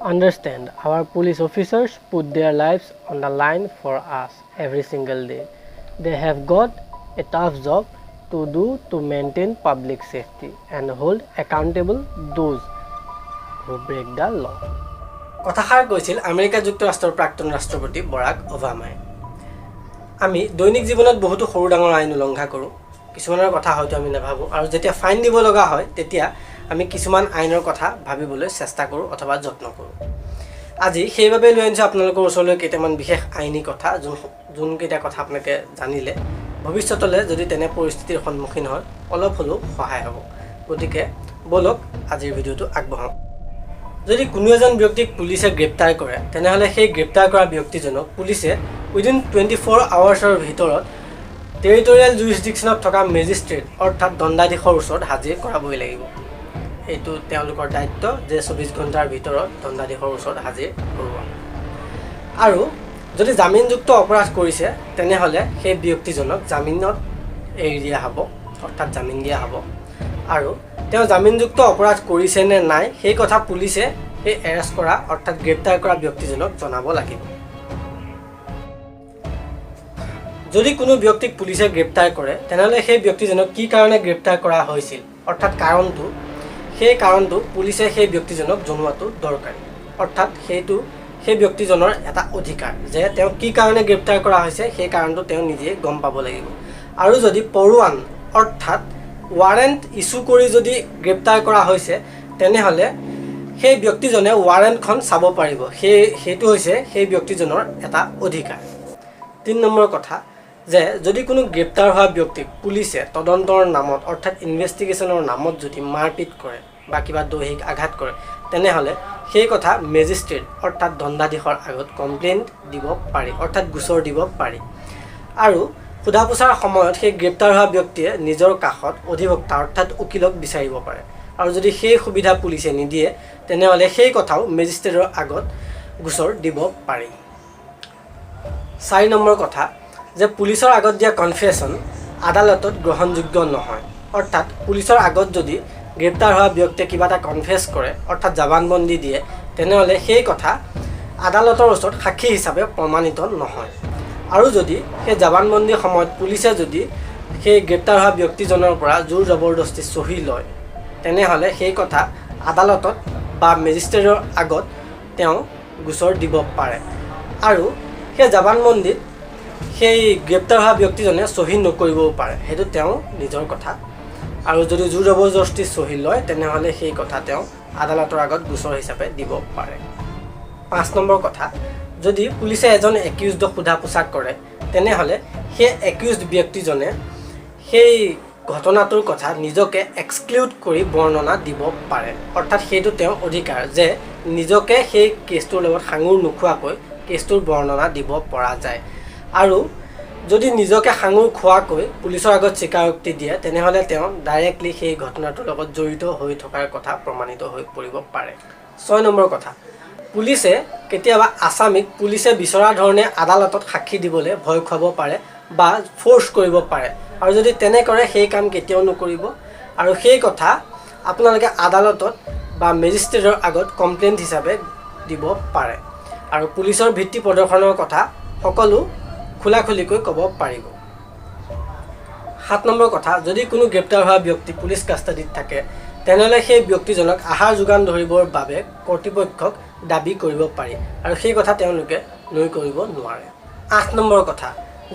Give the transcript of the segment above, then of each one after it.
Understand, our police officers put their lives on the line for us every single day. They have got a tough job to do to maintain public safety and hold accountable those who break the law. কথাষাৰ কৈছিল America যুক্তৰাষ্ট্ৰৰ প্ৰাক্তন ৰাষ্ট্ৰপতি বৰাক অবামাই। আমি দৈনিক জীৱনত বহুতো সৰু ডাঙৰ আইন উলংঘা কৰোঁ। কিছুমানৰ কথা হয়তো আমি নাভাবোঁ আৰু যেতিয়া ফাইন দিব লগা হয়, তেতিয়া আমি কিছুমান আইনৰ কথা ভাবিবলৈ চেষ্টা কৰোঁ অথবা যত্ন কৰোঁ। আজি সেইবাবে লৈ আনিছোঁ আপোনালোকৰ ওচৰলৈ কেইটামান বিশেষ আইনী কথা, যোনকেইটা কথা আপোনালোকে জানিলে ভৱিষ্যতলৈ যদি তেনে পৰিস্থিতিৰ সন্মুখীন হয়, অলপ হ'লেও সহায় হ'ব। গতিকে ব'লক, আজিৰ ভিডিঅ'টো আগবঢ়াওঁ। যদি কোনো এজন ব্যক্তিক পুলিচে গ্ৰেপ্তাৰ কৰে, তেনেহ'লে সেই গ্ৰেপ্তাৰ কৰা ব্যক্তিজনক পুলিচে উইদিন 24 আৱাৰ্ছৰ ভিতৰত টেৰিটৰিয়েল জুৰিছডিকশ্যনত থকা মেজিষ্ট্ৰেট অৰ্থাৎ দণ্ডাধীশৰ ওচৰত হাজিৰ কৰাবই লাগিব। এইটো তেওঁলোকৰ দায়িত্ব যে 24 ঘণ্টাৰ ভিতৰত দণ্ডাধীশৰ ওচৰত হাজিৰ কৰোৱা। আৰু যদি জামিনযুক্ত অপৰাধ কৰিছে, তেনেহ'লে সেই ব্যক্তিজনক জামিনত এৰি দিয়া হ'ব, অৰ্থাৎ জামিন দিয়া হ'ব। আৰু তেওঁ জামিনযুক্ত অপৰাধ কৰিছে নে নাই, সেই কথা পুলিচে সেই এৰেষ্ট কৰা অৰ্থাৎ গ্ৰেপ্তাৰ কৰা ব্যক্তিজনক জনাব লাগিব। যদি কোনো ব্যক্তিক পুলিচে গ্ৰেপ্তাৰ কৰে, তেনেহ'লে সেই ব্যক্তিজনক কি কাৰণে গ্ৰেপ্তাৰ কৰা হৈছিল, অৰ্থাৎ কাৰণটো, সেই কাৰণটো পুলিচে সেই ব্যক্তিজনক জনোৱাটো দৰকাৰী। অৰ্থাৎ সেইটো সেই ব্যক্তিজনৰ এটা অধিকাৰ যে তেওঁ কি কাৰণে গ্ৰেপ্তাৰ কৰা হৈছে, সেই কাৰণটো তেওঁ নিজে গম পাব লাগিব। আৰু যদি পৰোৱান অৰ্থাৎ ৱাৰেণ্ট ইছ্যু কৰি যদি গ্ৰেপ্তাৰ কৰা হৈছে, তেনেহ'লে সেই ব্যক্তিজনে ৱাৰেণ্টখন চাব পাৰিব। সেইটো হৈছে সেই ব্যক্তিজনৰ এটা অধিকাৰ। 3 নম্বৰ কথা যে যদি কোনো গ্ৰেপ্তাৰ হোৱা ব্যক্তিক পুলিচে তদন্তৰ নামত অৰ্থাৎ ইনভেষ্টিগেশ্যনৰ নামত যদি মাৰপিট কৰে বা কিবা দৈহিক আঘাত কৰে, তেনেহ'লে সেই কথা মেজিষ্ট্ৰেট অৰ্থাৎ দণ্ডাধীশৰ আগত কমপ্লেইণ্ট দিব পাৰি, অৰ্থাৎ গোচৰ দিব পাৰি। আৰু সোধা পোছাৰ সময়ত সেই গ্ৰেপ্তাৰ হোৱা ব্যক্তিয়ে নিজৰ কাষত অধিবক্তা অৰ্থাৎ উকিলক বিচাৰিব পাৰে। আৰু যদি সেই সুবিধা পুলিচে নিদিয়ে, তেনেহ'লে সেই কথাও মেজিষ্ট্ৰেটৰ আগত গোচৰ দিব পাৰি। 4 নম্বৰ কথা যে পুলিচৰ আগত দিয়া কনফেশ্যন আদালতত গ্ৰহণযোগ্য নহয়। অৰ্থাৎ পুলিচৰ আগত যদি গ্ৰেপ্তাৰ হোৱা ব্যক্তিয়ে কিবা এটা কনফেছ কৰে, অৰ্থাৎ জবানবন্দী দিয়ে, তেনেহ'লে সেই কথা আদালতৰ ওচৰত সাক্ষী হিচাপে প্ৰমাণিত নহয়। আৰু যদি সেই জবানবন্দীৰ সময়ত পুলিচে যদি সেই গ্ৰেপ্তাৰ হোৱা ব্যক্তিজনৰ পৰা জোৰ জবৰদস্তি চহী লয়, তেনেহ'লে সেই কথা আদালতত বা মেজিষ্ট্ৰেটৰ আগত তেওঁ গোচৰ দিব পাৰে। আৰু সেই জবানবন্দীত সেই গ্ৰেপ্তাৰ হোৱা ব্যক্তিজনে চহী নকৰিবও পাৰে, সেইটো তেওঁ নিজৰ কথা। আৰু যদি জোৰ জবৰদস্তি চহী লয়, তেনেহ'লে সেই কথা তেওঁ আদালতৰ আগত গোচৰ হিচাপে দিব পাৰে। 5 নম্বৰ কথা, যদি পুলিচে এজন একিউজডক সোধা পোছা কৰে, তেনেহ'লে সেই একিউজড ব্যক্তিজনে সেই ঘটনাটোৰ কথা নিজকে এক্সক্লুড কৰি বৰ্ণনা দিব পাৰে। অৰ্থাৎ সেইটো তেওঁৰ অধিকাৰ যে নিজকে সেই কেছটোৰ লগত সাঙুৰ নোখোৱাকৈ কেছটোৰ বৰ্ণনা দিব পৰা যায়। আৰু যদি নিজকে সাঙুৰ খোৱাকৈ পুলিচৰ আগত স্বীকাৰোক্তি দিয়ে, তেনেহ'লে তেওঁ ডাইৰেক্টলি সেই ঘটনাটোৰ লগত জড়িত হৈ থকাৰ কথা প্ৰমাণিত হৈ পৰিব পাৰে। 6 নম্বৰ কথা, পুলিচে কেতিয়াবা আছামীক পুলিচে বিচৰা ধৰণে আদালতত সাক্ষী দিবলৈ ভয় খুৱাব পাৰে বা ফ'ৰ্চ কৰিব পাৰে। আৰু যদি তেনে কৰে, সেই কাম কেতিয়াও নকৰিব। আৰু সেই কথা আপোনালোকে আদালতত বা মেজিষ্ট্ৰেটৰ আগত কমপ্লেইণ্ট হিচাপে দিব পাৰে। আৰু পুলিচৰ ভিত্তি প্ৰদৰ্শনৰ কথা সকলো খোলাখুলিকৈ ক'ব পাৰিব। 7 নম্বৰ কথা, যদি কোনো গ্ৰেপ্তাৰ হোৱা ব্যক্তি পুলিচ কাষ্টাডিত থাকে, তেনেহ'লে সেই ব্যক্তিজনক আহাৰ যোগান ধৰিবৰ বাবে কৰ্তৃপক্ষক দাবী কৰিব পাৰি আৰু সেই কথা তেওঁলোকে নুই কৰিব নোৱাৰে। 8 নম্বৰ কথা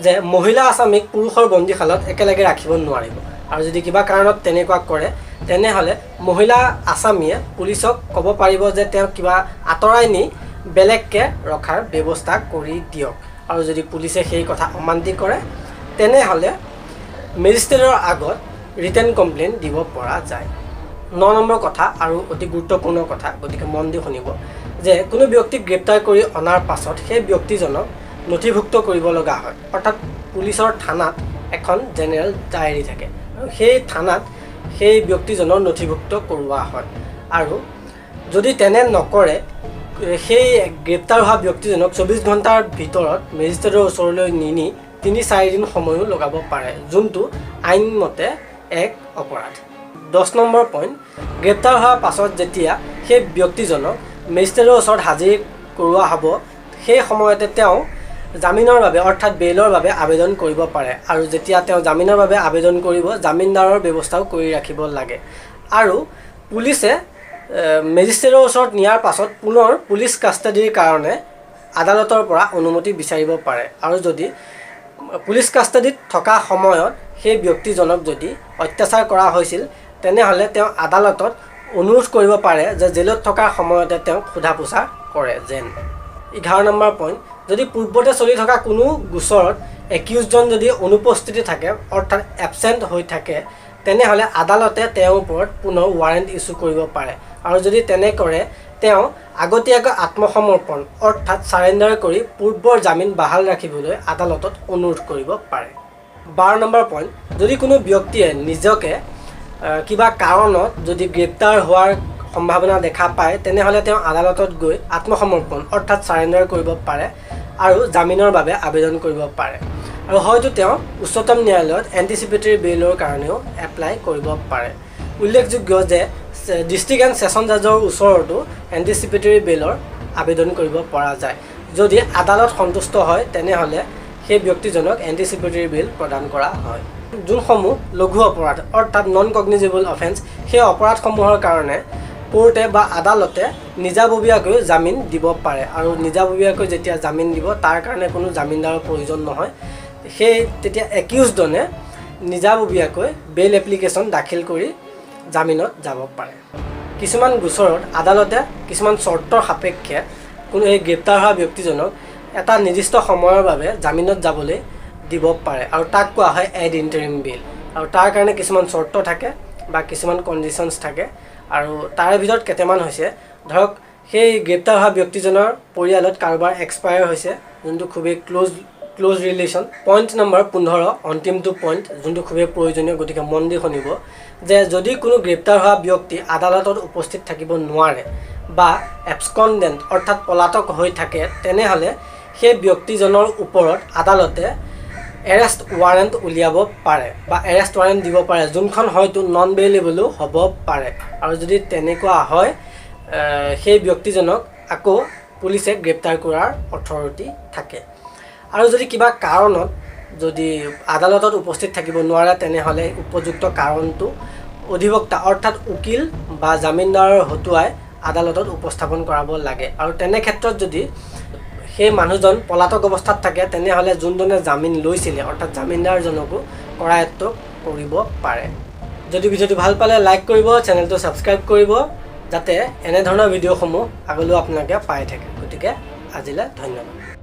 যে মহিলা আছামীক পুৰুষৰ বন্দীশালত একেলগে ৰাখিব নোৱাৰিব। আৰু যদি কিবা কাৰণত তেনেকুৱা কৰে, তেনেহ'লে মহিলা আছামীয়ে পুলিচক ক'ব পাৰিব যে তেওঁক কিবা আঁতৰাই নি বেলেগকৈ ৰখাৰ ব্যৱস্থা কৰি দিয়ক। আৰু যদি পুলিচে সেই কথা অমান্তি কৰে, তেনেহ'লে মেজিষ্ট্ৰেটৰ আগত ৰিটেন কমপ্লেইন দিব পৰা যায়। 9 নম্বৰ কথা আৰু অতি গুৰুত্বপূৰ্ণ কথা, গতিকে মন দি শুনিব যে কোনো ব্যক্তিক গ্ৰেপ্তাৰ কৰি অনাৰ পাছত সেই ব্যক্তিজনক নথিভুক্ত কৰিব লগা হয়। অৰ্থাৎ পুলিচৰ থানাত এখন জেনেৰেল ডায়েৰী থাকে আৰু সেই থানাত সেই ব্যক্তিজনৰ নথিভুক্ত কৰোৱা হয়। আৰু যদি তেনে নকৰে, সেই গ্ৰেপ্তাৰ হোৱা ব্যক্তিজনক 24 ঘণ্টাৰ ভিতৰত মেজিষ্ট্ৰেটৰ ওচৰলৈ নিনি 3-4 দিন সময়ো লগাব পাৰে, যোনটো আইনমতে এক অপৰাধ। 10 নম্বৰ পইণ্ট, গ্ৰেপ্তাৰ হোৱাৰ পাছত যেতিয়া সেই ব্যক্তিজনক মেজিষ্ট্ৰেটৰ ওচৰত হাজিৰ কৰোৱা হ'ব, সেই সময়তে তেওঁ জামিনৰ বাবে অৰ্থাৎ বেইলৰ বাবে আবেদন কৰিব পাৰে। আৰু যেতিয়া তেওঁ জামিনৰ বাবে আবেদন কৰিব, জামিনদাৰৰ ব্যৱস্থাও কৰি ৰাখিব লাগে। আৰু পুলিচে মেজিষ্ট্ৰেটৰ ওচৰত নিয়াৰ পাছত পুনৰ পুলিচ কাষ্টাডিৰ কাৰণে আদালতৰ পৰা অনুমতি বিচাৰিব পাৰে। আৰু যদি পুলিচ কাষ্টাডিত থকা সময়ত সেই ব্যক্তিজনক যদি অত্যাচাৰ কৰা হৈছিল, তেনেহ'লে তেওঁ আদালতত অনুৰোধ কৰিব পাৰে যে জেলত থকাৰ সময়তে তেওঁক সোধা পোছা কৰে যেন। 11 নম্বৰ পইণ্ট, যদি পূৰ্বতে চলি থকা কোনো গোচৰত একিউজজন যদি অনুপস্থিতি থাকে, অৰ্থাৎ এবচেণ্ট হৈ থাকে, তেনেহ'লে আদালতে তেওঁৰ ওপৰত পুনৰ ৱাৰেণ্ট ইছ্যু কৰিব পাৰে। আৰু যদি তেনে কৰে, তেওঁ আগতীয়াকৈ আত্মসমৰ্পণ অৰ্থাৎ চাৰেণ্ডাৰ কৰি পূৰ্বৰ জামিন বাহাল ৰাখিবলৈ আদালতত অনুৰোধ কৰিব পাৰে। 12 নম্বৰ পইণ্ট, যদি কোনো ব্যক্তিয়ে নিজকে কিবা কাৰণত যদি গ্ৰেপ্তাৰ হোৱাৰ সম্ভাৱনা দেখা পায়, তেনেহ'লে তেওঁ আদালতত গৈ আত্মসমৰ্পণ অৰ্থাৎ চাৰেণ্ডাৰ কৰিব পাৰে আৰু জামিনৰ বাবে আবেদন কৰিব পাৰে। আৰু হয়তো তেওঁ উচ্চতম ন্যায়ালয়ত এণ্টিচিপেটৰী বেইলৰ কাৰণেও এপ্লাই কৰিব পাৰে। উল্লেখযোগ্য যে ডিষ্ট্ৰিক্ট এণ্ড ছেছন জাজৰ ওচৰতো এণ্টিচিপেটৰী বেইলৰ আবেদন কৰিব পৰা যায়। যদি আদালত সন্তুষ্ট হয়, তেনেহ'লে সেই ব্যক্তিজনক এণ্টিচিপেটৰী বেইল প্ৰদান কৰা হয়। যোনসমূহ লঘু অপৰাধ অৰ্থাৎ নন কগনিজেবল অফেন্স, সেই অপৰাধসমূহৰ কাৰণে কোৰ্টে বা আদালতে নিজাববীয়াকৈ জামিন দিব পাৰে। আৰু নিজাববীয়াকৈ যেতিয়া জামিন দিব, তাৰ কাৰণে কোনো জামিনদাৰৰ প্ৰয়োজন নহয়। সেই তেতিয়া একিউজজনে নিজাববীয়াকৈ বেইল এপ্লিকেশ্যন দাখিল কৰি জামিনত যাব পাৰে। কিছুমান গোচৰত আদালতে কিছুমান চৰ্তৰ সাপেক্ষে কোনো এই গ্ৰেপ্তাৰ হোৱা ব্যক্তিজনক এটা নিৰ্দিষ্ট সময়ৰ বাবে জামিনত যাবলৈ দিব পাৰে আৰু তাক কোৱা হয় এড ইণ্টাৰিম বেইল। আৰু তাৰ কাৰণে কিছুমান চৰ্ত থাকে বা কিছুমান কণ্ডিশ্যনছ থাকে। আৰু তাৰে ভিতৰত কেইটামান হৈছে, ধৰক সেই গ্ৰেপ্তাৰ হোৱা ব্যক্তিজনৰ পৰিয়ালত কাৰোবাৰ এক্সপায়াৰ হৈছে, যোনটো খুবেই ক্ল'জ ৰিলেশ্যন। পইণ্ট নম্বৰ 15, অন্তিমটো পইণ্ট, যোনটো খুবেই প্ৰয়োজনীয়, গতিকে মন দি শুনিব যে যদি কোনো গ্ৰেপ্তাৰ হোৱা ব্যক্তি আদালতত উপস্থিত থাকিব নোৱাৰে বা এবস্কণ্ডেণ্ট অৰ্থাৎ পলাতক হৈ থাকে, তেনেহ'লে সেই ব্যক্তিজনৰ ওপৰত আদালতে এৰেষ্ট ৱাৰেণ্ট উলিয়াব পাৰে বা এৰেষ্ট ৱাৰেণ্ট দিব পাৰে, যোনখন হয়তো নন বেইলেবলো হ'ব পাৰে। আৰু যদি তেনেকুৱা হয়, সেই ব্যক্তিজনক আকৌ পুলিচে গ্ৰেপ্তাৰ কৰাৰ অথৰিটি থাকে। আৰু যদি কিবা কাৰণত যদি আদালতত উপস্থিত থাকিব নোৱাৰে, তেনেহ'লে উপযুক্ত কাৰণটো অধিবক্তা অৰ্থাৎ উকিল বা জামিনদাৰৰ হতুৱাই আদালতত উপস্থাপন কৰাব লাগে। আৰু তেনে ক্ষেত্ৰত যদি সেই মানুহজন পলাতক অৱস্থাত থাকে, তেনেহ'লে যোনজনে জামিন লৈছিলে অৰ্থাৎ জামিনদাৰজনকো কৰায়ত্ব কৰিব পাৰে। যদি ভিডিঅ'টো ভাল পালে লাইক কৰিব, চেনেলটো ছাবস্ক্ৰাইব কৰিব, যাতে এনেধৰণৰ ভিডিঅ'সমূহ আগলৈও আপোনালোকে পাই থাকে। গতিকে আজিলৈ ধন্যবাদ।